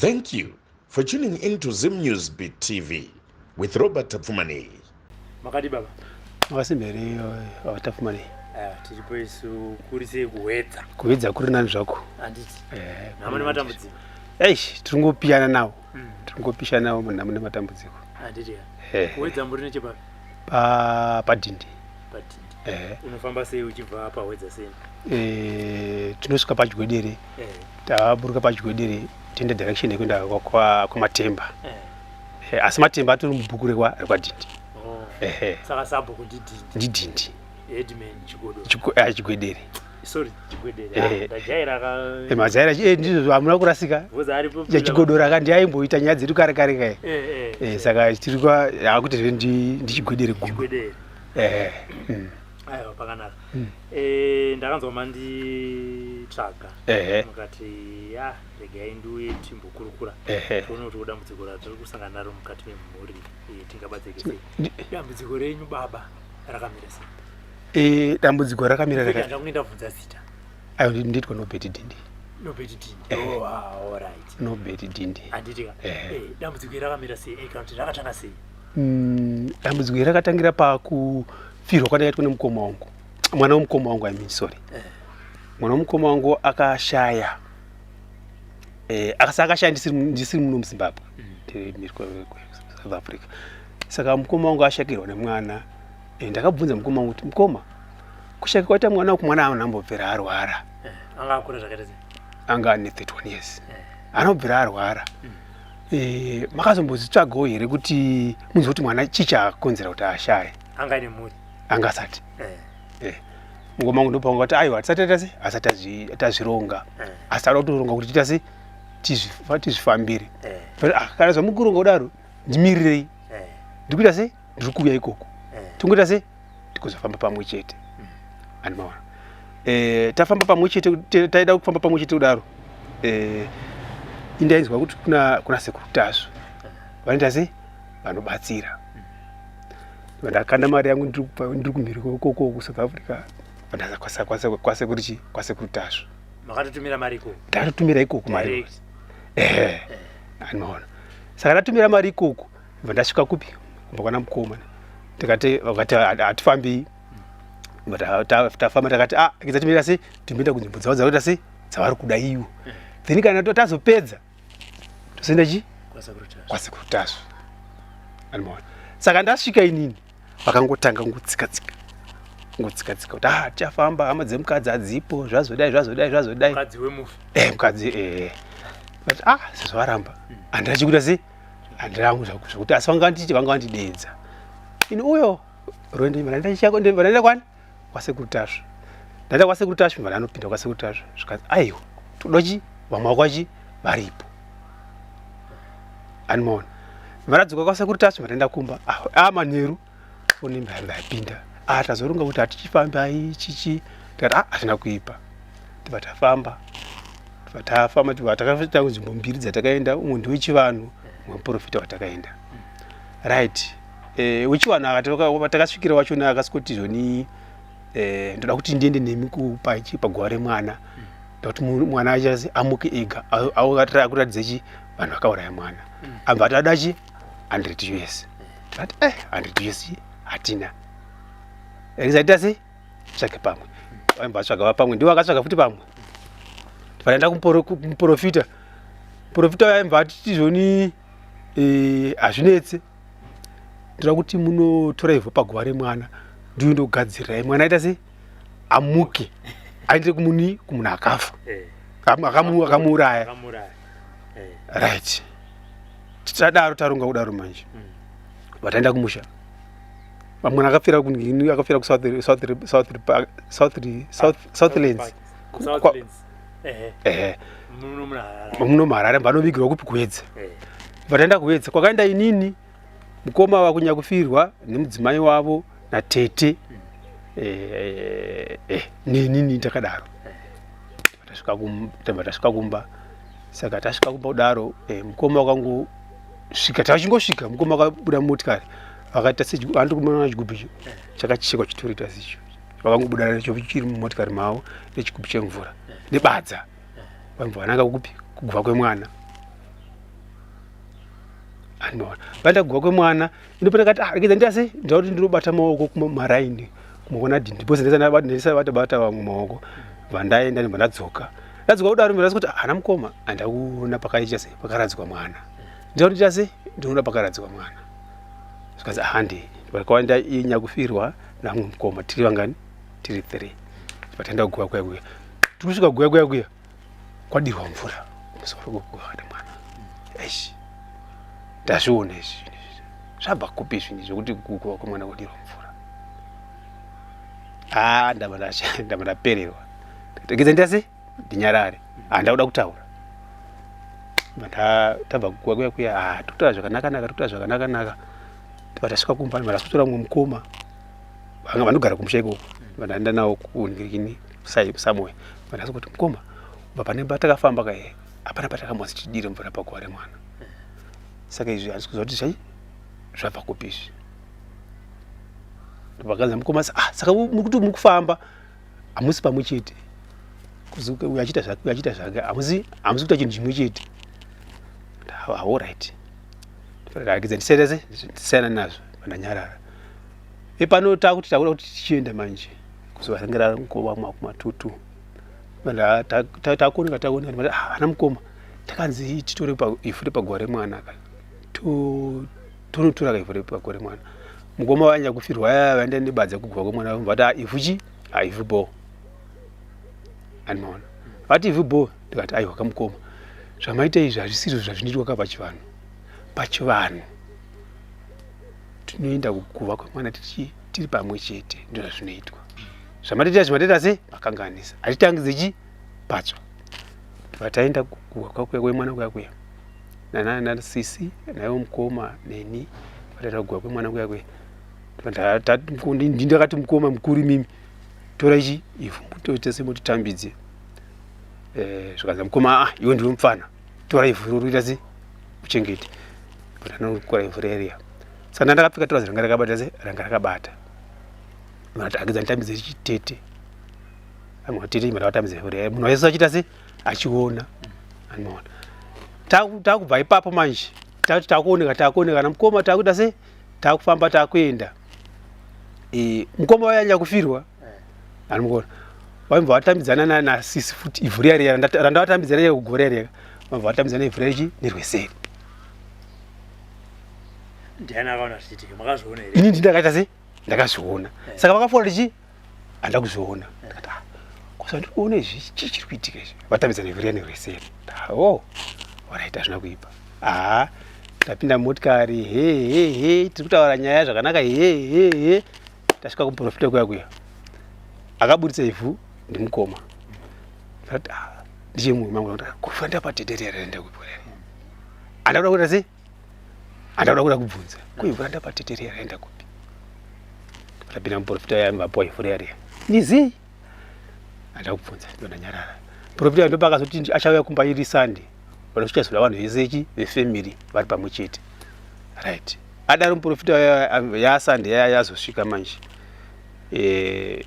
Thank you for tuning in to Zim News Beat TV with Robert Tapfumaneyi. Makadi baba? Makasimba here baba Tapfumaneyi? Eh, tiripo isu kuri sei kuhwedza? Kuhwedza kuri nani zvako. Handiti. Eh, nhamo nematambudziko. Eish, tiri ngopiyana nawo. Tiri ngopishana nawo munhamo nematambudziko. Handiti. Eh. Kuhwedza muri nechepapi? Pa padhindi. Padhindi. Eh. Unofamba sei uchibva pahwedza sei? Eh, tinosvika paJwedere. Eh. Taburuka paJwedere toenda direction yekuenda kwaMatemba. Eh. Eh, asi Matemba atori mubhuku rekwa rekwaDhindi. Oh. Ehe. Saka sabhuku ndiDhindi. NdiDhindi. Headman Chigodo. Chigo, eh, Chigwedere. Sorry, Chigwedere. Eh. Ah, Ndajaira ka. Eh, majaira eh, ndizvo hamuna kurasika. Voza aripo. Ya Chigodora ka ndiye aimboita nyaya dzedu kare kare kai. Eh eh. Eh, saka tiri kwa akuti zve ndi ndiChigwedere gumbo. Chigwedere. Eh. Aiwa pakanaka. Eh, ndakanzwa manditsvaga. Ehe. Mukati ya regai ndiuye timbokurukura. Ehe. Tione kuti dambudziko ratiri kusangana naro mukati memhuri eh, tingabatsirike sei. Ndi- Dambudziko renyu baba rakamira sei? Eh, dambudziko rakamira raka. Ndakunge ndabvunza zita. Ayo nditwa Nobert Dindi. Nobert Dindi. Oh, ah, all right. Nobert Dindi. Handiti ka. Ehe. Eh, dambudziko iri rakamira sei? Eh, kana kuti rakatanga sei? Dambudziko iri rakatangira pakufirwa kwandakaitwa nemukoma wangu. Mwana wemukoma wangu, I mean, sorry. Mwana wemukoma wangu akashaya. Eh, akasa akashaya ndisiri ndisiri muno muZimbabwe. Ndiri mhiri South Africa. Saka mukoma wangu ashakirwa nemwana. Eh, ndakabvunza mukoma wangu kuti mukoma kushaka kwaita mwana wangu mwana haana ambobvira arwara. Eh, anga akura zvakaita sei? Anga ane 31 years. Anobvira arwara. Eh, makazombozvitsvagawo here kuti munzwe kuti mwana chii chakonzera kuti ashaye? Anga ine mhuri. Anga asati. Eh. Eh. Mukoma wangu ndopanga kuti aiwa tisati taita sei asati tazvironga. Eh. Asi tada kutoronga kuti tiita sei tizvifambire. Eh. But, ah, kana zvamukuronga kudaro ndimirirei. Eh. Ndikuita sei ndiri kuuya ikoko. Eh. Tingoita sei tikuzofamba pamwe chete. Andimaona. Eh, tafamba pamwe chete taida kufamba pamwe chete kudaro. Eh, indainzwa kuti kuna kuna sekuru Tasvu. Vanoita sei vanobatsira. Ndakanda mari yangu ndiri kumhiri ikoko kuSouth Africa. Ndaza kwasa kwasa kwasekuru chi kwasekuru Tasvu. Makatotumira mari ikoko. Ndatotumira ikoko mari. Direct. Eh. Andimaona. Saka ndatumira mari ikoko. Ndibva ndasvika kupi? Kumba kwana mukoma. Tikati vakati hatifambi. Ndibva tafamba takati ah ngedza timira sei timboenda kunzvimbo dzavo dzavakuita sei dzavari kuda iwo. Then kana tazopedza tozoenda chi Kwasekuru Tasvu. kwasekuru Tasvu. Andimaona. Saka ndasvika inini vakangotanga kungotsika tsika. Kungotsika tsika kuti ah tichafamba hama dzemukadzi hadzipo zvazodai zvazodai zvazodai. Mukadzi wemufi. Eh mukadzi eh. But ah sezvo varamba. Handina chikuita sei? Handina hangu zvakuti asi vanga vanditi vanga vandideedza. Ini uyo rwendo ndaenda chako ndaenda kwani? Kwasekuru Tasvu. Ndaenda kwasekuru Tasvu mwana anopinda kwasekuru Tasvu. Zvikanzi aiwa toda chi vamwe vakwachi varipo. Animaona. Varadzoka kwasekuru Tasvu ndaenda kumba. Ah, ah manheru foni ndapinda. Ah tazoronga kuti hatichifambi ai chichi. Tikati ah hazvina kuipa. Tibva tafamba. Tibva tafamba tibva takaita nzvimbo mbiri dzatakaenda umwe ndewechivanhu umwe muprofita watakaenda. Right. Eh, wechivanhu akati takasvikira wachona akasvikoti zvoni eh, ndoda kuti ndiende nemi kupachi paguva remwana. Ndoda kuti mwana achazi amuke ega akuratidze chi vanhu vakauraya mwana. Abva ati ada chi 100 US. Tikati eh 100 US hatina. Ekaita sei? Tsvake pamwe. Vaibva vatsvaga pamwe ndivo vakatsvaga futi pamwe. Vaenda kumuprofita. Muprofita aibva ati zvoni eh, hazvinetse. Ndoda kuti munotora ivhu paguva remwana ndiyo ndogadzirirai mwana aita sei amuke aende kumuni kumunhu akafa Eh. Akamuuraya. Akamuuraya. Eh. Right. Tadaro taronga kudaro manje. Vataenda kumusha. Mwana akafira ku akafira ku South South South South South Southlands. Southlands. Eh. Eh, Muno muHarare. Muno muHarare vanovigirwa kupi kuHwedza. Eh. Vataenda kuHwedza kwakaenda inini mukoma wakunyakufirwa nemudzimai wavo natete eh, eh, nenini takadaro. Tasvika kumba tasvika kumba saka tasvika kumba kudaro eh, mukoma wakangosvika tachingosvika mukoma akabuda mumotikari vakaita seandikuona chigubhu icho chakachekwa chitorita icho vakangobuda nacho chiri mumotikari mavo nechigubhu chemvura nebadza vambva vananga kupi kuguva kwemwana. Anoona vaenda kuguva kwemwana inopota kati ah regedza nditase ndida kuti ndinobata maoko kumaraini kumaona dhindi because ndisana vatabata vamwe maoko vandaenda ndibva ndadzoka ndadzoka kudaro ndibva kuti hana mukoma handakuona pakaita sei pakaradzikwa mwana ndida kuti nditase ndinoona pakaradzikwa mwana zvikanzi handi vakaenda inyakufirwa namwe mukoma tiri vangani tiri three vataenda kuguva kuya kuya tikusvika guya kuya kuya kwadirwa mvura kumusoro kwekuva mwana eish ndazviona izvi zvabva kupi izvi zvekuti kuguva kwemwana kwadirwa mvura ah ndabva ndapererwa regedza nditase ndinyarare handakuda kutaura tabva kuguva kuya kuya ah tikutaura zvakanakanaka tikutaura zvakanakanaka tibva tasvika kumba ndasikutora mumwe mukoma vanga vanogara kumusha ikoko vandaenda nawo kungirini somewhere vandasi kuti mukoma kubva pane patakafamba kaye hapana patakambonzi tidire mvura paguva remwana saka izvi handisi kuziva kuti zvai zvabva kupi izvi vakanzi mukoma ah saka muri kuti muri kufamba hamusi pamwe chete uyu achiita zvake uyu achiita zvake hamusi hamusi kuita chinhu chimwe chete alright rakidza ndisiyana ndisiyana nazvo vandanyarara epano takuti takuda kuti tichienda manje kuzovarengera mukoma kumatutu takuoneka takuoneka ah, ana mukoma takanzi titore ivhu repaguva remwana ka tonotora ka ivhu repaguva remwana mukoma vanya kufirwa aya vaenda nebadza kuguva kwemwana vati ah, ivhu chi ah, ivhu bo animaona vati ivhu bo ndikati aiwa kamukoma zvamaita izvi hazvisizvo zvazvinoitwa ka pachivanhu pachivanhu tinoenda kuguva kwemwana tichi tiri pamwe chete ndozvazvinoitwa zvamatoita zvimatoita se makanganisa hatitangidze chi patsva tibva taenda kuguva kwakuya kwemwana kuya kuya nanasisi naiwo mukoma neni vataenda kuguva kwemwana kuya kuya ndakati mukoma mukuru imimi tora ichi ivhu mutoite semutitambidze eh, zvikanzi mukoma ah iwe ndiwe mupfana tora ivhu iroro ita se uchengete pandanokora ivhu reriya saka ndandakapfeka trouser ranga rakabata se ranga rakabata vanoti akidza nditambidze chitete amwe tete imba ndakatambidza ivhu riya munhu wese achiita se achiona anoona takubva ipapo manje takuti takuoneka takuoneka namukoma takuita se takufamba takuenda e, mukoma wayanya kufirwa anomuona vaibva vatambidzana nasisi futi ivhu riya riya randavatambidzana riya kugore riya vabva vatambidzana ivhu riya richi nerweseri ndiani akaona zvichiitika makazviona here ini ndindakaita sei ndakazviona eh. saka vakafona ndichi handida kuzviona eh. ndakati ah, kosa ndiri kuona izvi chii chiri kuitika izvi vatambidzana ivhu riya nerweseri o oh, orit hazvina kuipa haa tapinda motikari he he he tiri kutaura nyaya zvakanaka he he he tasvika kumuprofita kuya kuya akaburitsa ivhu ndimukoma ndati ah, ndichemumwe mangu ndati kufa ndapatete riya raenda kupi riya andakuda kuita sei andakuda kuda kubvunza ko ivhu randapatete riya raenda kupi tapinda muprofita yami vapuwa ivhu riya riya ndizii andakuda kubvunza ndonanyarara muprofita ndopakazoti achauya kumba iri sunday vanochichazoda vanhu vese chi vefamily vari pamwe chete right adaro muprofita yasunday yaya yazosvika manje eh,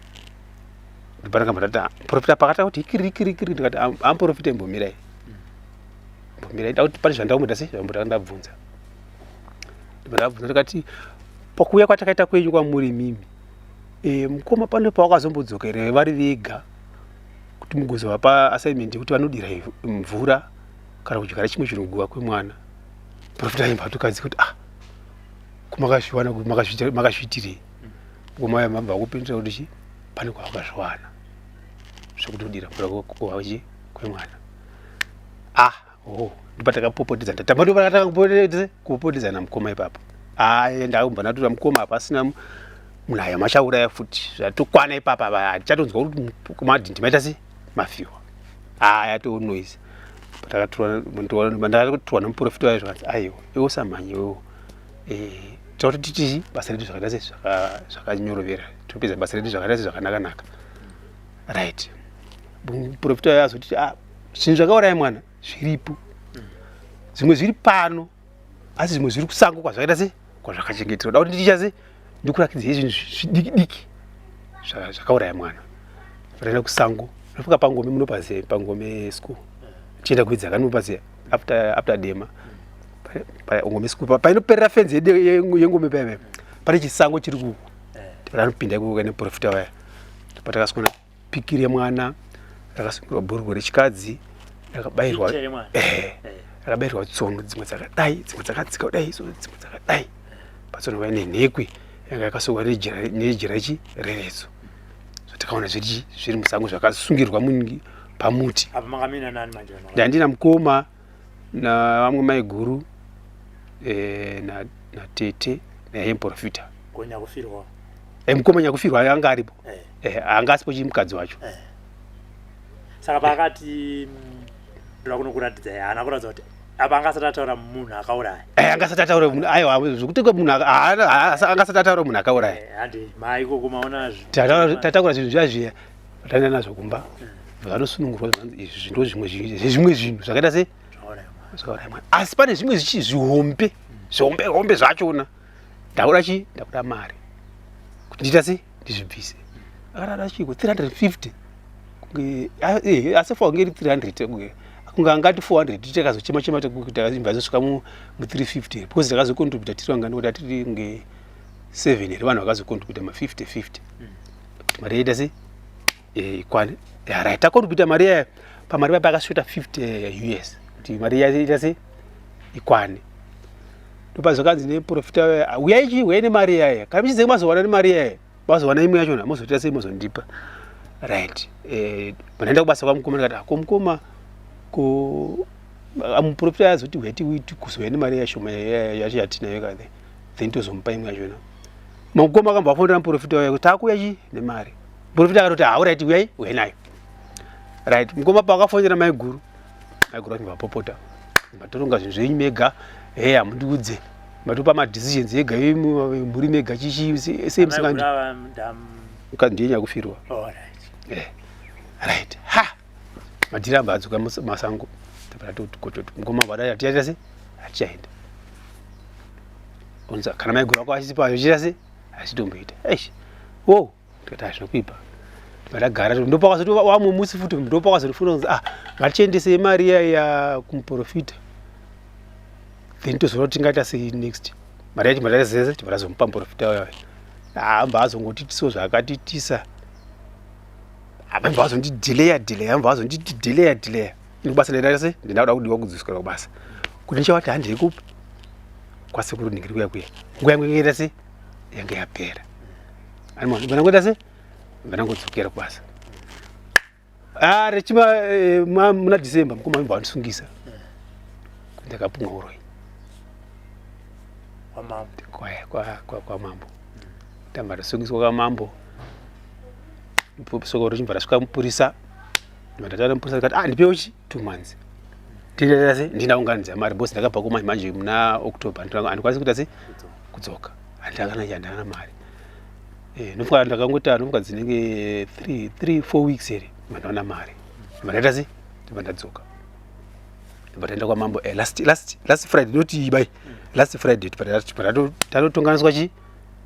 ndopandakamba ndati muprofita pakati kuti ikirikirikiri ndikati amuprofita imbomirai mbomirai da kuti pane zvandakumboita sei zvambotanga ndabvunza ndabvunza ndikati pakuuya kwatakaita kwenyu kwamuri imimi e, mukoma pane pawakazombodzokera vari vega kuti mugozovapa assignment yekuti vanodira mvura kana kudyara chimwe chinhu kuguva kwemwana profita aimba atukadzi kuti ah kumakazviwana makazviitirei ngoma yamabva kupindira kuti chi pane kwawakazviwana zvekutodira mvura kuguva chi kwemwana ah oh ndopatakapopotedzana tamba ndopataka kupopotedzana mukoma ipapo ah ndakubva ndatora mukoma apa asina munhu aya machauraya futi zvatokwana ipapa apa hatichatonzwa kuti kumadhindi maita sei mafiwa aya to noise ndakatorwa nemuprofita wayo zvakanzi aiwa iwe usamhanye iwewo eh, tinokuti titi basa redu zvakaita sei zvakanyorovera tinopedza basa redu zvakaita sei zvakanakanaka right muprofita wayo azoti ah, zvinhu zvakauraya mwana zviripo zvimwe zviri pano asi zvimwe zviri kusango kwazvakaita sei kwazvakachengeterwa da kuti ndichicha sei ndikurakidzei zvinhu zvidiki diki zvakauraya mwana vataenda kusango ndofuka pangome munopaziva pangome school tichienda kuidzaka munopaziva after, after dema Ngome school painoperera fenzi yengome paya pane chisango chiri kuku tipatanopinda ikoko neprofita vaya patakasikuona pikiri yemwana rakasungirwa bhurugwa rechikadzi rakabairwa eh, rakabairwa tsono dzimwe dzakadai dzimwe dzakadzika kudai so dzimwe dzakadai patsono paine nhekwe yanga yakasungwa nejira chi reretso so takaona zviri zviri musango zvakasungirwa pamuti ndandina mukoma navamwe maiguru eh, natete naye muprofita eh, mukoma nyakufirwa anga aripo eh. Anga asipo chii mukadzi wacho. Saka paakati ndoda kunokuratidza haana kuratidza kuti apa anga asati ataura munhu akauraya. Anga asati ataura munhu, aiwa, zvekuti munhu anga asati ataura munhu akauraya. Handi mai ikoko maona tataura zvinhu zviya zviya vataenda nazvo kumba vanosunungurwa zvanzi izvi ndo zvimwe zvimwe zvinhu zvakaita se zvakauraya mwana asi pane zvimwe zvichi zvihombe zvihombe hombe zvachona ndakuda chi ndakuda mari kuti ndiita se ndizvibvise akarara chiko 350 kunge eh, asi fa kunge iri 300 kunge kunge angati 400 takazochema chema imba izosvika mu 350 because takazocontributa tiri vangani kuti atiri kunge 7 here vanhu vakazocontributa ma 50 50 kuti mari yaita sei eh, ikwane right takontributa mari yayo pamari paye pakasvota 50 eh, us kuti mari yaita sei ikwane ndopazvakanzi neprofita uyai chii uyai nemari yaya kana muchizenge mazowana nemari yaya mazowana imwe yachona mozoita sei mozondipa right eh, pandaenda kubasa kwamukoma ndikati ah, ko mukoma ko ah, muprofita azoti uyai tikuzouya nemari yashoma yacho yatinayo kade then tozomupa imwe yachona mukoma akambva afonera muprofita uya kuti takuuya chii nemari muprofita akatoti hauraiti uyai uyai nayo right mukoma paakafonera maiguru maiguru vacho vapopota matoronga zvinhu zvenyu mega he hamundiudze matopa madecisions ega mhuri mega chichi sei musingandi ndiye nyakufirwa eh, right ha madhiri amba adzoka masango mukoma vadai tichaita se hatichaenda unza kana maiguru ako achisipo achiita se achitomboita eish wo tikati hazvina kuipa ndagara ndopakazoti wamwe musi futi ndopakazondifuna kunzi ah ngatichiendesei mari iya ya kumuprofita then tozoona kuti tingaita sei next mari yacho mari zeze tibva tazomupa muprofita uya amba azongotitisawo zvaakatitisa amba azondidelaya delaya amba azonditi delaya delaya ini kubasa ndaita sei ndinda kuda kudiwa kudzosera kubasa kuti ndichavati handei kupi kwasekuru ndingiri kuya kuya nguva yangu ingaita sei yange yapera Ani mwana se vanangodzokera kubasa. Ah, rechima eh, muna December mukoma vambo vandisungisa. Ndakapumwa uroyi. Kwa mambo. Kwa kwa kwa, kwa mambo. Tamba ndasungiswa kwa mambo. Soko rochibva rasvika mupurisa. Ndataura mupurisa ndikati ah ndipewo chi 2 months. Ndinoita se ndinaunganidza mari boss ndakabva kumanje manje muna October andikwanisi kuita se kudzoka. Handakana handana mari. Eh, ndofunga ndakangoita ndofunga dzinenge 3 3 4 weeks here mandaona mari ndobva ndaita sei ndobva ndadzoka ndobva ndaenda kwamambo eh, last last last friday noti bai last friday tatotonganiswa chi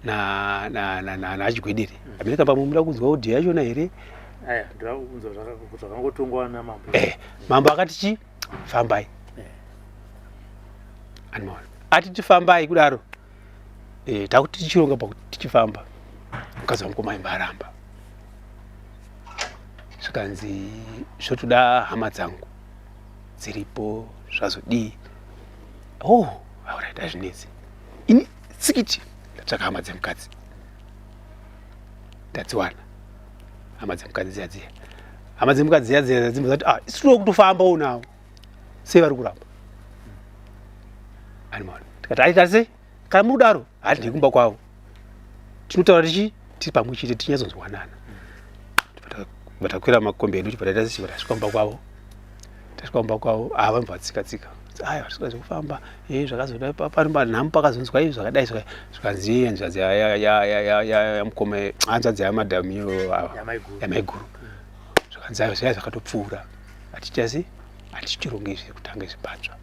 na na na na nachigwedere amene kamba muda kunzwa audio yachona here aya ndoda kunzwa zvakangotongwa namambo eh mambo akati chi fambai animaona ati tifambai kudaro eh, takuti tichironga pakuti tichifamba mukadzi wangu maimba aramba zvikanzi zvotoda hama dzangu dziripo zvazodii oh alright hazvinetsi ini tsikiti ndatsvaka hama dzemukadzi ndadziwana hama dzemukadzi dziya dziya hama dzemukadzi dziya dziya dzimba dzati ah isu tinoda kutofambawo nawo sei vari kuramba animaona tikati aita sei kana muri kudaro handei kumba kwavo tinotaura tichi tiri pamwe chete tinyatsonzwanana vatakwira makombi edu chibva taita sechibva tasvika kumba kwavo tasvika kumba kwavo ava vanobva vatsika tsika aya vatsika zvekufamba e zvakazoda pano panhamu pakazonzwa izvi zvakadai zvikanzi hanzvadzi yamukoma hanzvadzi yamadhamu iyo ava yamaiguru zvakanzi ayo zviya zvakatopfuura hatiita sei hatichironge izvi kutanga izvi patsva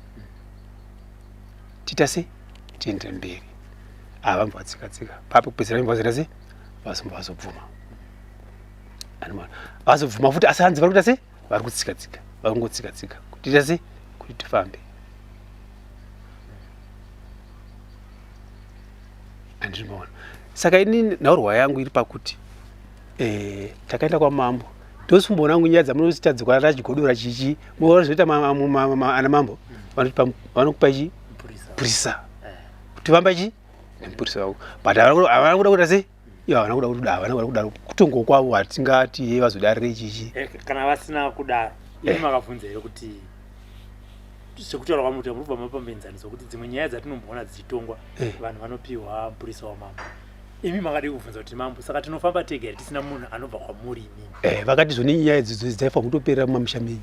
tiita sei tiendere mberi ava vambva vatsika tsika papi kupedzera vambva vazoita sei vazomba vazobvuma vazobvuma futi asi hanzi vari kuita sei vari kutsika tsika vari kungotsika tsika kuti tiita sei kuti tifambe. Andinoona. Saka ini nhaurwa yangu iri pakuti eh, takaenda kwamambo ndosumboona angu nyaya dzamunosita dzikwarara chigodora chichi mozoita ana mambo vanokupa chi purisa eh. kuti vamba chi nemupurisa wako but havana kuda kuita sei ivo havana kuda kuda havana kuda kudaro kutongo kwavo hatingati ye vazodarire chichi eh, kana vasina kudaro imi eh. makabvunza here kuti sekutaura kwamuita muri kubva mapa muenzaniso kuti dzimwe nyaya dzatinomboona dzichitongwa eh. vanhu vanopiwa mupurisa wamambo imi makadii kubvunza kuti mambo saka tinofamba tega here tisina munhu anobva kwamuri imimi eh, vakati zvone nyaya idzi dzaifanira kutoperera mumamisha menyu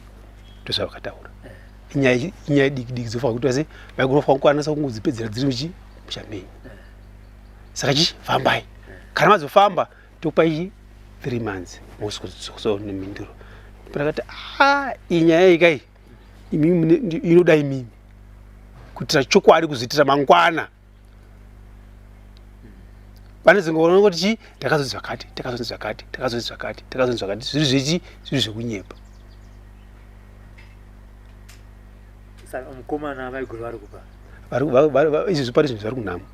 ndozvavakataura eh. inyaya inyaya diki diki dzofanira kuita se vaikunofanira kukwanisa kungodzipedzera dziri muchi musha menyu eh. Saka chi fambai. Kana mazofamba tokupa ichi 3 months mosikuso nemhinduro. Ndakati ah inyaya iyi kai imimi inoda imimi kuitira chokwadi kuzoitira mangwana vanozongoona kuti chii ndakazonzi zvakati takazonzi zvakati takazonzi zvakati takazonzi zvakati zviri zvechi zviri zvekunyepa saka mukomana vaiguru vari kupa izvi pane zvinhu zvari kunhamo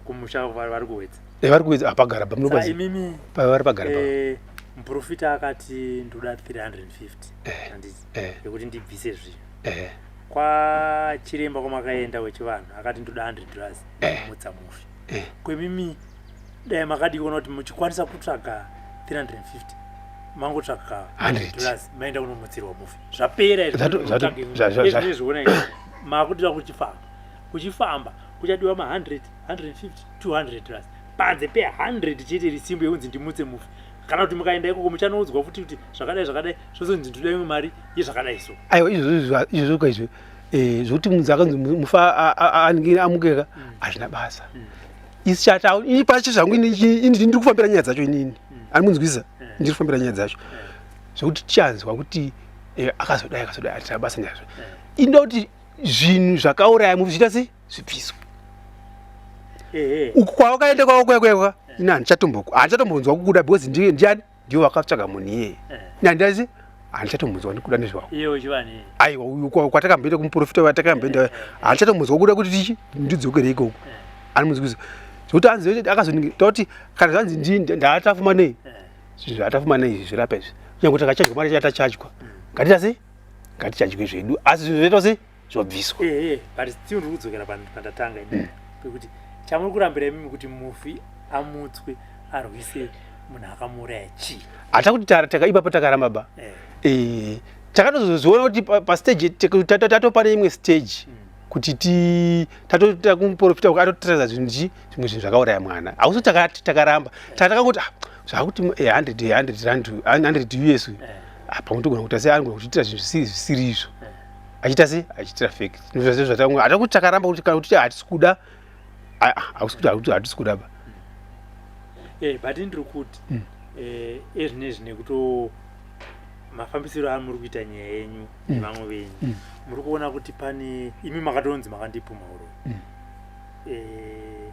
kumusha vari kuwedza eh, vari kuwedza apagara vari pagara eh, muprofita akati ndoda 350 eh, handiti yekuti ndibvise zvinhu kwachiremba kwamakaenda wechivanhu akati ndoda 100 dollars mutsa mufi kwemimi dai makadii kuona kuti muchikwanisa kutsvaga 350 mangotsvaga 100 dollars maenda kunomutsirwa mufi zvapera izvezviona makutira kuchifamba kuchifamba kuchadiwa ma 100 150 200 dollars panze pe100 chete risimbo yekunzi ndimutse mufi kana kuti mukaenda ikoko muchanoudzwa futi kuti zvakadai zvakadai zvozonzi ndoda imwe mari yezvakadai so aiwa izvozvo izvozvo kaizvo eh, zvekuti munhu akanzi mufa anenge amukeka mm. hazvina basa mm. isi chata ini pacho zvangu ini ndiri kufambira nyaya dzacho inini mm. ani munzwisa ndiri kufambira nyaya dzacho zvekuti tichanzwa kuti eh, akazodai akazodai hatina basa nazvo inoda kuti zvinhu zvakauraya mufi zviita sei zvibviswe uku kwawakaenda kwavo kuya kuya ini handichatombonzwa kukuda because ndiye ndiani ndivo vakatsvaga munhu iyeye eh. ini handiazi handichatombonzwa nekuda nezvavo aiwa uyu kwatakamboenda kumuprofita watakamboenda eh, eh. handichatombonzwa kuda kuti tichi ndidzokere ikoko anomunzwisa zvekuti anzi akazoningita kuti kana zvanzi ndatafuma nei zvinhu zvatafuma nei izvi zvirapa izvi kunyange takachajwa mari chatachajwa mm. ngatiita sei ngatichadye zvedu asi zvinhu zvoitwa sei zvobviswa ehe eh, but still ndiri kudzokera pandatanga ini hmm. pekuti chamuri kurambira imimi kuti mufi amutswe arwise munhu akamuuraya chii hata kuti taka ipapo takaramba ba eh. eh, takatozozviona kuti pastage tatopane imwe stage hmm. kuti ti tatoita kumuprofita atotiratidza zvinhu chi zvimwe zvinhu zvakauraya mwana hausi takati takaramba takangoti ah, zvakuti 100 100 rand 100 us ah, pamwe togona kuita sei anogona kutiitira zvinhu zvisiri izvo achiita sei achiitira fake zvatanga hata kuti takaramba kuti kana kuti hatisi kuda hausi kuti hatisi kuda ba eh, but ndiri kuti hmm. eh, ezvinezvi nekuto mafambisiro amuri kuita nyaya yenyu hmm. nevamwe venyu hmm. muri kuona kuti pane imi makatonzi makandipumha uroyi eh,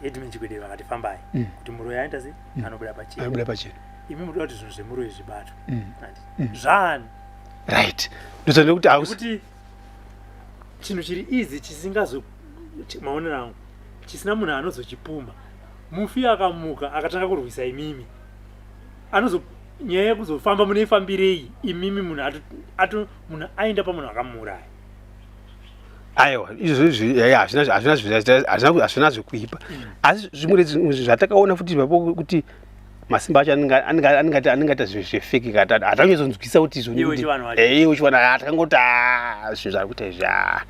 Edmund Chikwede vakati fambai kuti muroyi aenda sei anobuda pachena anobuda pachena imi munoda kuti zvinhu zvemuroyi zvibatwe mm. mm. zvaani right ndotoda kuti kuti chinhu chiri easy chisingazo maonero angu chisina munhu anozochipumha mufi akamuka akatanga kurwisa imimi anozo nyaya yekuzofamba munoifambirei imimi munhu ato munhu aenda pamunhu akamuuraya aiwa izvozvo hazvina zvekuipa mm. asi zvimwe zvatakaona futi ipapo kuti masimba acho anenge aita zvinhu zvefeki hatanyatsoonzwisa kuti izvoniiwe uchiwana eh, takangoti ah, zvinhu zvari kuita izvi ah,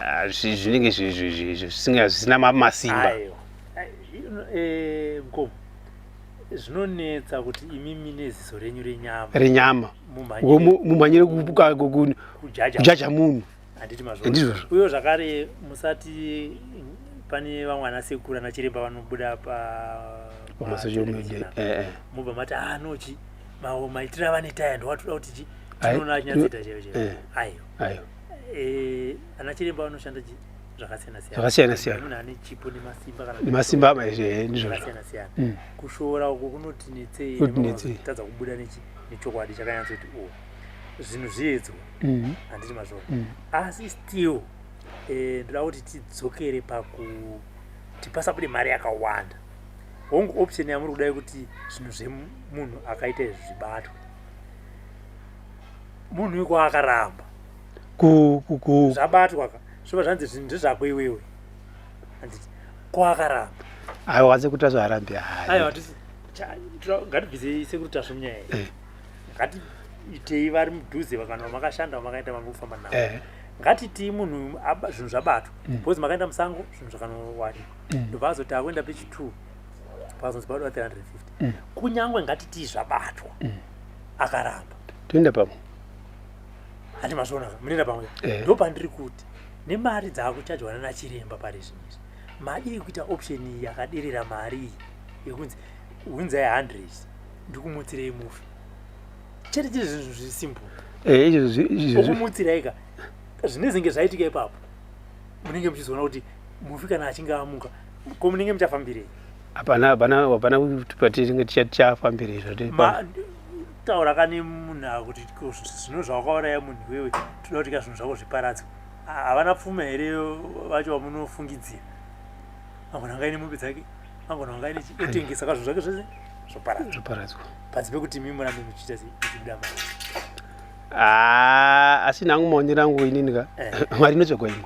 ah, zvinenge zvisina masimba eh, mukoma zvinonetsa kuti imimi neziso renyu renyama renyama mumhanyire kujaja munhu handiti mazvo uyo zvakare musati pane vamwe ana sekuru ana chiremba vanobuda pa media eh, eh. mobva mati ah nochi maitiro avanoita aya ndowatoda kuti chi tinoona achinyatsoita chaivo chaivo eh. ayo ayo ana chiremba vanoshanda chi zvakasiyana siyana zvakasiyana siyana munhu ane chipo nemasimba kana nemasimba ndizvo zvakasiyana siyana mm. kushoora uko kunotinetsei tadza kubuda nechokwadi chakanyatsoti o oh, zvinhu zviedzwa mm. handiti mazvona mm. asi still Eh, ndoda kuti tidzokere pakuti pasabude mari yakawanda. Hongu, option yamuri kudai kuti zvinhu zvemunhu akaita izvi zvibatwe, munhu iko akaramba zvabatwa ka, zvobva zvanzi zvinhu ndezvako iwewe, handiti? Ko akaramba? Aiwa, sekuru Tasvu harambi. Aiwa, ngatibvisei sekuru Tasvu munyaya iyi. Ngatiitei vari mudhuze, vakana vamakashanda, vamakaenda mamukufamba navo. Ngatitii munhu zvinhu zvabatwa because makaenda musango, zvinhu zvakanowanikwa, ndobva azoti akuenda pechi2, pakazonzi pabuda 350. Kunyange ngatitii zvabatwa, akaramba, Toenda pamwe. Handi mazviona ka, munoenda pamwe. Ndo pandiri kuti nemari dzaakuchajwa nana chiremba pari zvinhu izvi, madii kuita option iyi yakaderera mari iyi yekunzi hunzai 100 ndikumutsirei mufi chete chete, zvinhu zviri simple. Izvo Okumutsirai ka, zvinezenge zvaitika ipapo, munenge muchizoona kuti mufi kana achinge amuka, ko munenge muchafambirei? Hapana, hapana, hapana kuti patinenge tichafambira izvo. Taura kane munhu akuti ko zvinhu zvawakauraya munhu iwewe, toda kuti ka zvinhu zvako zviparadzwe. Havana pfuma here vacho vamunofungidzira? Angona anga aine mombe dzake, angona anga aine otengesa ka, zvinhu zvake zvese zvoparadzwa. Zvoparadzwa. Panze pekuti imi murambe muchiita sei, muchibuda mari. Ah, asi nangu maonero angu inini ka, mari inotsvagwa imwe.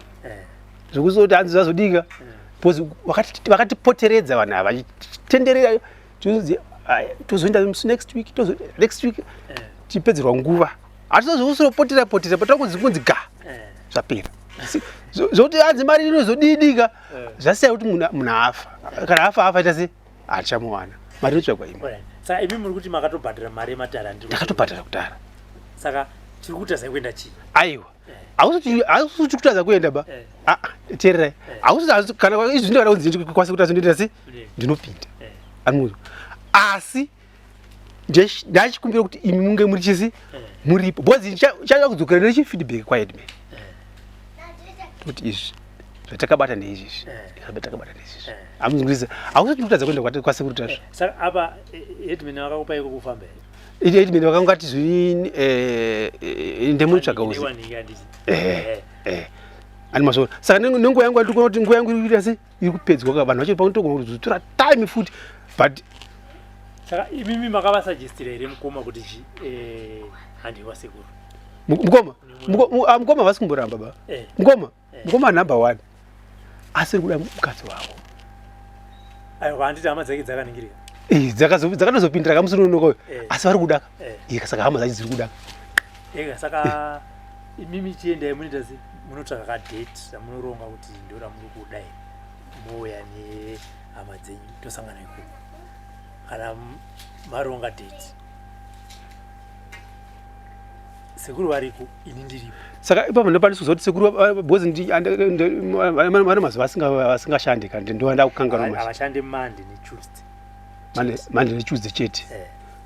Zvekuzoti hanzi zvazodika, because vakatipoteredza vanhu ava vachitenderera, tozonzi, "Ai, tozoenda musi next week, tozo next week," tichipedzerwa nguva. Hatizozviusiro potera patakunzi kunzi ga, zvapera. Zvokuti hanzi mari inozodidika, zvasiya kuti munhu afa. Kana afa, afa ita sei, hatichamuwana. Mari inotsvagwa imwe. Alright. Saka imi muri kuti makatobhadhara mari yematare, handiri? Ndakatobhadhara kudhara. Saka chiri kutadza kuenda chii? Aiwa, hausi kutadza kuenda ba. Ah, ah, teererai, hausi kana izvi ndikada kunzi ndikwanise kutadza, ndoita sei? Ndinopinda. Anomuzo, asi ndachikumbira kuti imi munge muri chisi muripo, because ndichada kudzokera nechi feedback kwaheadman kuti izvi zvatakabata neizvizvi, zvatakabata neizvizvi. Amunzwisisa? Hausi kutadza kuenda kwasekuru Tasvu. Saka apa headman vakakupa iko kufamba here? Headman vakangati zvini, ndemunotsvaga uzi. Newanhingi, handiti? Ani mazvoona? Saka nenguva yangu andiri kuona kuti nguva yangu iri kuita sei, iri kupedzwa ka, vanhu vacho panotogona kuzotora time futi, but Saka imimi makavasuggestira here mukoma kuti chi handiwa sekuru? Mukoma, mukoma havasi kumboramba ba. Mukoma, mukoma number one, asiri kuda mukadzi wavo. Aiwa, handiti hama dzake dzakaningirika? Dzakatozopindira kamusi unonoka, asi vari kudaka. Saka hama dzacho dziri kudaka. Ega, saka imimi chiendai, munoita sei? Munotsvaka kadate ramunoronga kuti ndo ramuri kudai, mouya nehama dzenyu, tosangana ikoko. Kana maronga date, sekuru variko, ini ndiripo. Saka ipapo ndopandisi kuziva kuti sekuru because vane mazuva asingashandi kandi ndowanda kukanganwa manje. Havashande Monday neTuesday. Monday neTuesday chete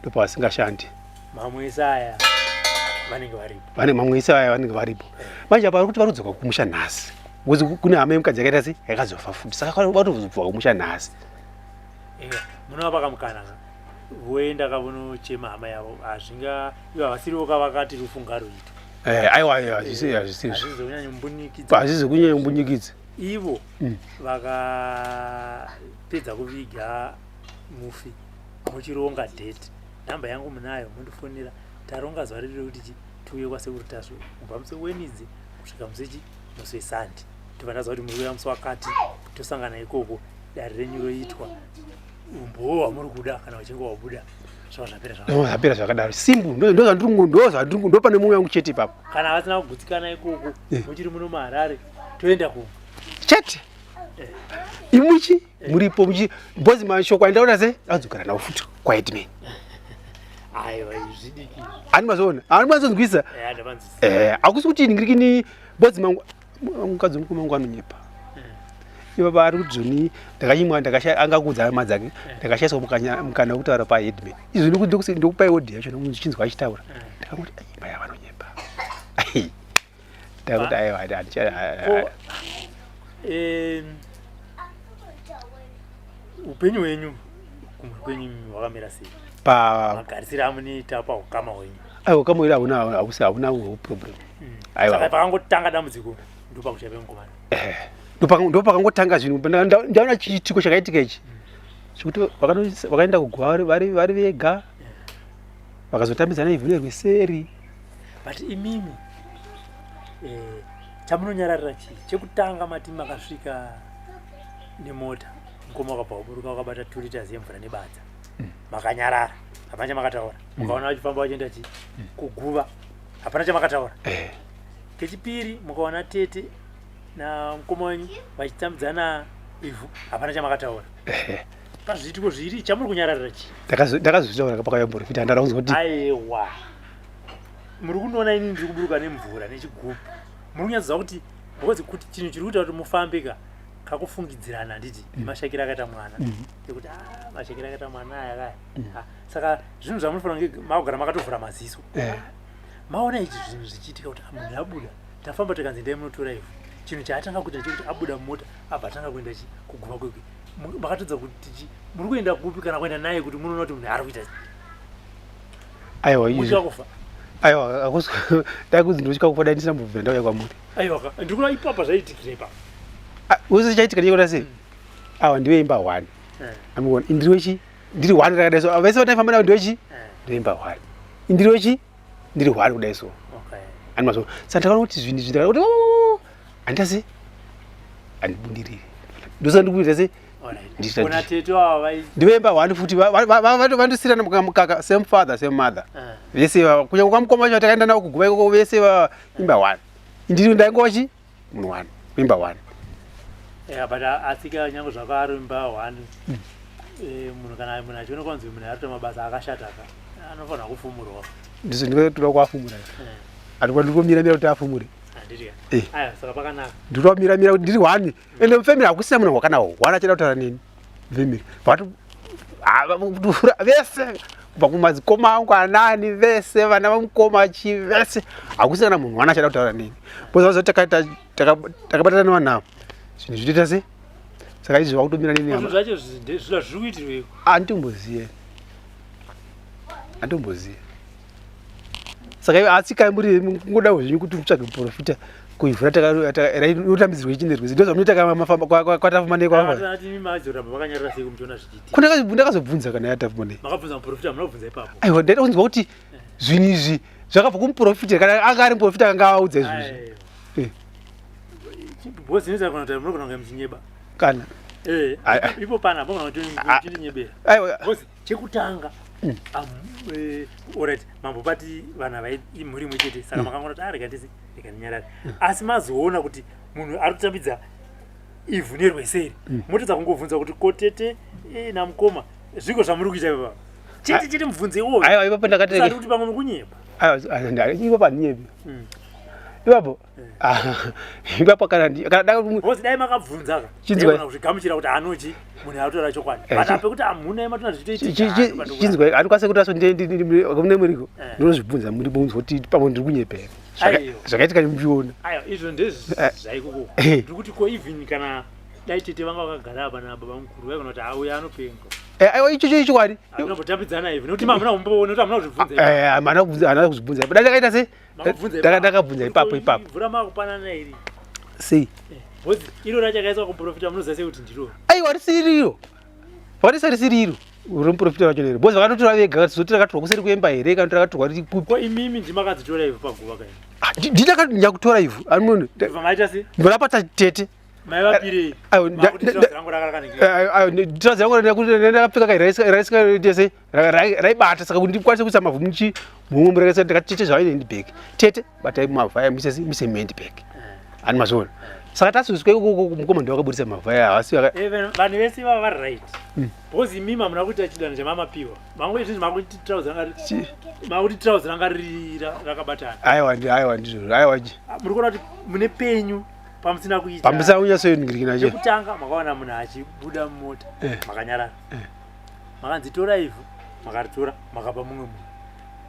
ndopavasingashandi. Mamwe ese aya vanenge varipo. Vane mamwe ese aya vanenge varipo. Manje apa vari kuti vari kudzoka kumusha nhasi, because kune hama yemukadzi yakaita sei, yakazofa futi, saka vatozobva kumusha nhasi. Eya, munovapa kamukana ka, voenda kavonochema hama yavo. Hazvinga ivo havasiriwo ka, vakati rufu ngaruitwe. Aiwa, aiwa, hazvisi, hazvisizvo. Hazvizokunyanya mbunyikidza. Hazvizi kunyanya mbunyikidza. Ivo vakapedza kuviga mufi, muchironga date, nhamba yangu munayo, mundifonera, taronga zuva redu rekuti tiuye kwasekuru Tasvu kubva musi weWednesday kusvika musi chi musi weSunday. Tobva ndaziva kuti muri kuuya musi wakati, tosangana ikoko, dare renyu roitwa, umbowo hwamuri kuda kana uchinge wabuda, zvava zvapera zvakadaro. Zvapera zvakadaro, simple. Ndo zvandiri ndo pane mwoyo wangu chete ipapo. Kana vasina kugutsikana ikoko, muchiri muno muHarare, toenda kumwe. Chete imuchi muripo muchi, because mashoko andaona se adzokera nawo futi kwaheadman. Aiwa, zvidiki. Ani mazoona, ani mazonzwisa? Ndavanzwisisa. Hakusi kuti ndingirikini bozi mangu, mukadzi mukuru mangu anonyepa. Ivava ari kuti zvoni ndakanyimwa, ndakashaya, angakuudza hama dzake, ndakashaiswa mukana wekutaura paheadman. Izvi ndokupai audio yacho ndichinzwa achitaura. Ndakangoti, "Ai, mai ava vanonyepa." Ai, ndakuti aiwa, Ko, upenyu hwenyu kumhuri kwenyu imi hwakamira sei? Pa Magarisiro amunoita paukama hwenyu? Aiwa, ukama hwedu hauna, hauna problem. Aiwa. Saka pakangotanga dambudziko, Ndopakuchaya pemukomana. Eh, ndopakangotanga zvinhu ndaona chiitiko chakaitika ichi chekuti vakaenda kuguva vari vega vakazotambidzana ivhu nerweseri. But imimi eh, chamunonyararira chii? Chekutanga mati makasvika nemota, mukoma wakabva waburuka wakabata 2 liters yemvura nebadza. Makanyarara, hapana chamakataura. Mukaona vachifamba vachienda chi kuguva, hapana chamakataura. Kechipiri mukaona tete namukoma wenyu vachitambidzana ivhu, hapana chamakataura. Pazviitiko zviri chamuri kunyararira chii? Ndakazvitaura pakauya muprofita, handada kunzwa kuti Aiwa, muri kunoona inini ndiri kuburuka nemvura nechigubhu, muri kunyatsoziva kuti because kuti chinhu chiri kuita kuti mufambe ka kakufungidzirana, handiti? Nemashakiro akaita mwana, ekuti ah, mashakiro akaita mwana aya kaya. Ah, saka zvinhu zvamunofanira kunge makugara makatovhura maziso. Maona ichi zvinhu zvichiitika kuti ah, munhu abuda, tafamba tikanzi ndai munotora ivhu, chinhu chaatanga kuita chekuti abuda mumota abva atanga kuenda chi kuguva kwekwe. Makatodza kuti chi muri kuenda kupi kana kuenda naye kuti munoona kuti munhu ari kuita Aiwa, izvi izvi kufa. Aiwa, hakusi dai kunzi ndosvika kufa, dai ndisina mbobvira ndauya kwamuri. Aiwa ka, ndiri kuda ipapa zvaitikira ipapa. Ah, wese chaitika ndechekuda sei? Awa ndiwe imba one. Amuona indiri wechi ndiri one rakadai so vese vataifamba navo ndiwechi ndoimba one. Indiri wechi ndiri one kudai so. Okay. Ani mazo. Saka ndakaona kuti zvinhu izvi ndakaona kuti oh, handitasi handibundiriri. Ndosaka ndikuita sei? Alright. Ndisati- Ona tete ava vai Ndiveimba one futi vandosirana mukaka, same father same mother. Vese kunyange kwamukoma wacho takaenda navo kuguva ikoko vese imba one. Ndiri ndaingova chi munhu one kuimba one. Yeah, but asika nyange zvakaro imba one. Munhu kana munhu achiona kwanzi munhu ari kuita mabasa akashata ka anofanira kufumurwa. Ndizvo ndinotoda kuafumura. Andikuwa ndiri kumira mira kuti afumure. Handiti ka? Eh. Aya, saka pakanaka. Ndiri kumira mira kuti ndiri one. Ende mufamily hakusina munhu wakana one achida kutaura neni. Family. But kutofura vese kubva kumadzikoma angu anani vese vana vamukoma chi vese hakusina kana munhu one achada kutaura neni. Because vazo takabatana nevanhu ava. Zvinhu zvinoita sei? Saka izvi vakutomira neni Zvinhu hama. zvacho zviri kuitirweiko? Anditomboziye. Anditomboziye. Saka iwe asi kai muri kungodawo zvenyu kuti mutsvage muprofita kuivhura rinotambidzirwa ichi nerwizi ndozvamunoita kana mafamba kwatafuma nei kwafa. Ati imi maizoramba makanyarara sei muchiona zvichiitika? Ko ndakazobvunza kana yatafuma nei. Makabvunza muprofita, hamuna kubvunza ipapo. Aiwa, ndaida kunzwa kuti zvinhu izvi zvakabva kumuprofita kana anga ari muprofita akanga audza izvozvi. Aiwa. Because inoita kana kuti munogona kunge muchinyeba. Kana. Ai, ai. Ipo pana munogona kuti Ah. muchinyebera. Aiwa. Because chekutanga alright, mambobati vanhu ava imhuri imwe chete, saka makangona kuti ah, rega ndisi rega ndinyarare, asi mazoona kuti munhu ari kutambidza ivhu nerweseri, motadza kungobvunza kuti ko tete namukoma zviko zvamuri kuita ipapa? Chete chete mubvunze iwoyo. Aiwa, ipapo ndakati usati kuti pamwe mukunyepa. Aiwa, ipapo handinyepi. Ipapo. Ah, ipapo kana kana Because dai makabvunza ka Chinzwa. daigona kuzvigamuchira kuti anochi munhu ari kutaura chokwadi, but ape kuti hamuna matona zvichitoitika. Chinzwa, handikwanise kuti aso kune muriko. Ndinozvibvunza muri bunzwa kuti pamwe ndiri kunyepera. Aiwa. Zvakaitika muchiona. Aiwa, izvo ndezvaikoko. Ndiri kuti ko even kana dai tete vanga vakagara apa nababa mukuru, vaigona kuti auya anopenga. Aiwa, ichocho ichokwadi. Hamuna ivhu nekuti hamuna kumboona nekuti hamuna kuzvibvunza. Hamana kubvunza, handina kuzvibvunza. Dai ndakaita sei? Makabvunza ipapo. Ndakabvunza ipapo ipapo. Mvura makupanana iri. Sei? Because iro racho akaiswa kumuprofita, munoziva sei kuti ndiro? Aiwa, risiriro. Vakaisa risiriro. Uri muprofita wacho nero. Because vakatotora vega zoti rakatorwa kuseri kuemba here kana kuti rakatorwa riri kupi. Ko imimi ndimakadzotora ivhu paguva kai? Ah, ndindakutora ivhu. Ani Ndibva maita sei? Ndorapa tete. Maivapirei? Aiwa, Makuti trouser rangu rakanaka. Aiwa, trouser rangu ndakapfeka kai raisika tese raibata, saka kuti ndikwanise kuisa mavhu muchi mumwe murakaisa ndakati tete zvavaine handbag. Tete batai mavhu aya muise muise muhandbag. Ani mazviona? Saka tasuzwa ikoko mukoma ndiwo akabudisa mavhu aya havasi Eh, vanhu vese vava vari right. Because imimi hamuna kuita chidanho chamamapiwa. Mangu izvi makuti trouser ranga makuti trouser ranga riri rakabatana. Aiwa, aiwa, ndizvo. Aiwa. Ah, muri kuona kuti mune penyu pamusina kuita. Pamusina kunyatsoningirikina che. Chekutanga makaona munhu achibuda mumota, makanyarara. Makanzi tora ivhu, makaritora, makapa mumwe munhu.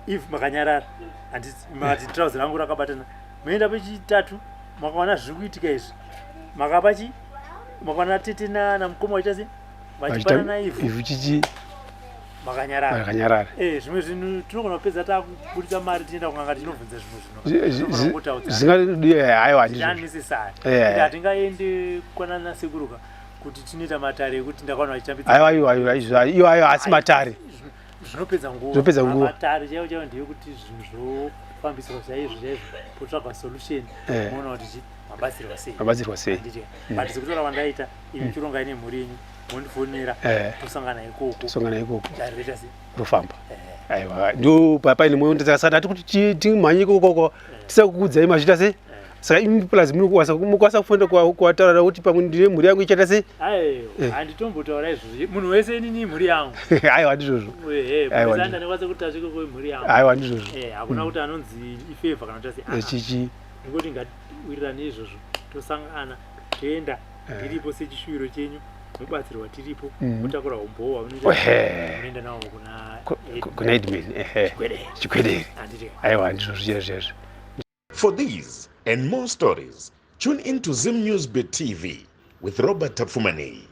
Ivhu makanyarara. Handiti makati trouser rangu rakabatana. Moenda pechitatu makaona zviri kuitika izvi. Makapa chi makaona tete na namukoma vachiita sei? Vachipanana ivhu. Ivhu chichi. Makanyarara. Makanyarara. Eh, zvimwe zvinhu tinogona kupedza takubudisa mari tichienda kun'anga tinobvunza zvimwe zvinhu. Zvinga haiwa handizvo. Unnecessary. Eh. Hatingaendi kwanana sekuruka kuti tinoita matare ekuti ndakaona vachitambidza. Aiwa aiwa aiwa iyo ayo asi matare. Zvinopedza nguva. Zvinopedza nguva. Matare chaiwo chaiwo ndeyekuti zvinhu zvofambiswa chaizvo chaizvo potsvagwa solution. Eh. Moona kuti mabatsirwa sei. Mabatsirwa sei. But sekutaura kwandaita imi chirongai nemhuri yenyu mondifonera Eh. tosangana ikoko Tosangana ikoko. dare roita sei Rofamba. Aiwa ndo paine moyo saka saka tati kuti timhanye ikoko tisakukudzai mazvita sei. Saka imi plus munokwanisa mukwanisa kufonera kuwataura kuti pamwe ndine mhuri yangu ichaita sei. Aiwa Eh. handitombotaura izvozvo munhu wese inini imhuri yangu Aiwa ndizvozvo. Ehe, Aiwa, munhu wese andikwanisa kuti asvike kwemhuri yangu Aiwa ndizvozvo. Eh, hakuna kuti anonzi ifavor kana kuti asi Eh, Chichi. ndingoti ngatiwirirane izvozvo tosangana toenda ndiripo sechishuviro chenyu mubatsirwa tiripo motakura umbowo wamunoita Ehe. munoenda nawo kuna Kuna admin. Ehe. Chigwedere. Chigwedere. Handiti Aiwa ndizvozvo chaizvo chaizvo. For these and more stories, tune in to Zim News Bit TV with Robert Tafumani.